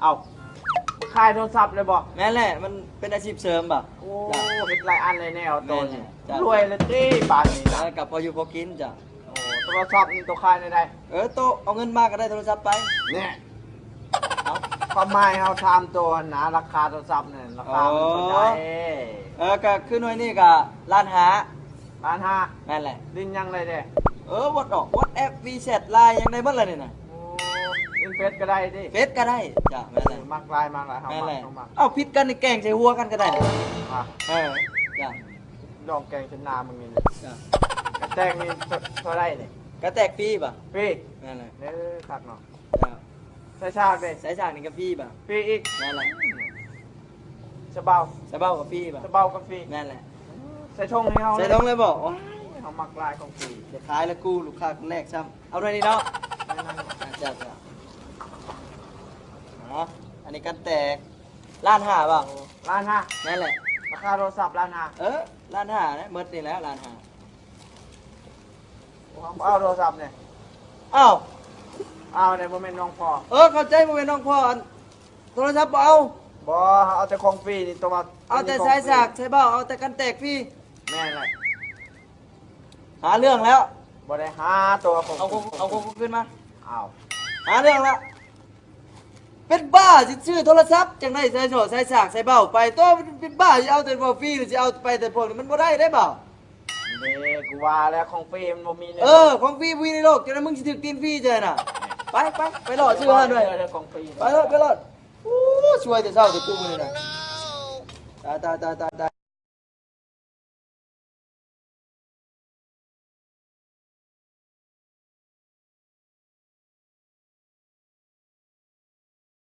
ເອົ້າ ຂາຍໂທລະສັບເລີຍບໍ່? ແມ່ນແຫຼະ ມັນເປັນອາຊີບເສີມບໍ່? ໂອ້ ເຮັດຫຼາຍອັນຫຼາຍແນວໂຕນີ້ ແມ່ນແຫຼະ ລວຍເລີຍຕິບາດນີ້ນະ. ເອີ ກໍພໍຢູ່ພໍກິນເຈົ້າ. ໂອ້ ໂທລະສັບນີ້ໂຕຂາຍແນວໃດ? ເອີ ໂຕເອົາເງິນມາກໍໄດ້ໂທລະສັບໄປ. ແນ່ ເອົ້າ ຄວາມໝາຍເຮົາຖາມໂຕຫັ້ນນະ ລາຄາໂທລະສັບນັ້ນ ລາຄາມັນເທົ່າໃດ? ເອີ ກໍຄືໜ່ວຍນີ້ກໍລ້ານຫ້າ. ລ້ານຫ້າ ແມ່ນແຫຼະ. ຫຼິ້ນຫຍັງໄດ້ແດ່? ເອີ ວອດອອກ WhatsApp WeChat LINE ຫຍັງໄດ້ໝົດແຫຼະນີ້ນະ. ໂອ້ ຫຼິ້ນເຟສກໍໄດ້ຕິ? ເຟສກໍໄດ້ເຈົ້າ. ແມ່ນແຫຼະ ມັກຫຼາຍ ມັກຫຼາຍ ເຮົາມັກ ເຮົາມັກ. ເອົ້າ ຜິດກັນນີ້ແກງໃສ່ຫົວກັນກໍໄດ້. ອ່ະ ເອີ ເຈົ້າ ລອງແກງໃສ່ໜ້າມຶງນີ້ນະ. ເຈົ້າ ກະແຕກນີ້ເທົ່າໃດນີ້? ກະແຕກຟຣີບໍ່? ຟຣີ. ແມ່ນແຫຼະ. ເອີ ຄັກເນາະ. ເຈົ້າ ສາຍສາກເດ? ສາຍສາກນີ້ກໍຟຣີບໍ່? ຟຣີອີກ. ແມ່ນແຫຼະ. ສະເບົາ? ສະເບົາກໍຟຣີບໍ່? ສະເບົາກໍຟຣີ. ແມ່ນແຫຼະ. ໃສ່ຖົງໃຫ້ເຮົາ ໃສ່ຖົງເລີຍບໍ່? ໂອ້ຍ ເຮົາມັກຫຼາຍຂອງຟຣີ. ຈະຂາຍລະກູ ລູກຄ້າຄົນແລກຊ້ຳ. ເອົາໜ່ວຍນີ້ເນາະ. ແມ່ນໆ. ເຈົ້າ ເຈົ້າ. ເອົາ ອັນນີ້ກັນແຕກ ລ້ານຫ້າບໍ່? ໂອ້ ລ້ານຫ້າ. ແມ່ນແຫຼະ. ລາຄາໂທລະສັບລ້ານຫ້າ. ເອີ ລ້ານຫ້ານະ ໝົດນີ້ແຫຼະລ້ານຫ້າ. ເອົາໂທລະສັບນີ້. ເອົ້າ ເອົາແດ່ ບໍ່ແມ່ນນ້ອງພໍ່. ເອີ ເຂົ້າໃຈ ບໍ່ແມ່ນນ້ອງພໍ່. ອັນ ໂທລະສັບບໍ່ເອົາ. ບໍ່ ເຮົາເອົາແຕ່ຂອງຟຣີນີ້ ຕົວວ່າ ເອົາແຕ່ສາຍສາກ ສາຍເບົາ ເອົາແຕ່ກັນແຕກຟຣີ. ແມ່ນແຫຼະ. ຫາເລື່ອງແລ້ວ. ບໍ່ໄດ້ຫາ ຕົວຂອງ ເອົາຂອງ ເອົາຂອງຄືນມາ. ເອົາ ຫາເລື່ອງແລ້ວ. ເປັນບ້າຊິຊື້ໂທລະສັບຈັ່ງໃດ ສາຍໂສ້ ສາຍສາກ ສາຍເບົາໄປ. ໂຕເປັນບ້າຊິເອົາແຕ່ເບົາຟຣີ ຫຼືຊິເອົາໄປແຕ່ພວກນີ້ ມັນບໍ່ໄດ້ເດ້ບ່າວ. ເດ້ ກູວ່າແລ້ວ ຂອງຟຣີມັນບໍ່ມີໃນໂລກ. ເອີ ຂອງຟຣີບໍ່ມີໃນໂລກ ຈັ່ງໃດມຶງຊິຖືກຕີນຟຣີຈັ່ງໃດນະ. ໄປ ໄປ ໄປເລາະຊື້ຫັ້ນເວີຍ. ເອີ ຂອງຟຣີ ໄປໂລດ ໄປໂລດ. ໂອ້ ຊ່ວຍແຕ່ເຊົ້າແຕ່ກູມື້ນີ້ນະ. ຕາຍ ຕາຍ ຕາຍ ຕາຍ ຕາຍ.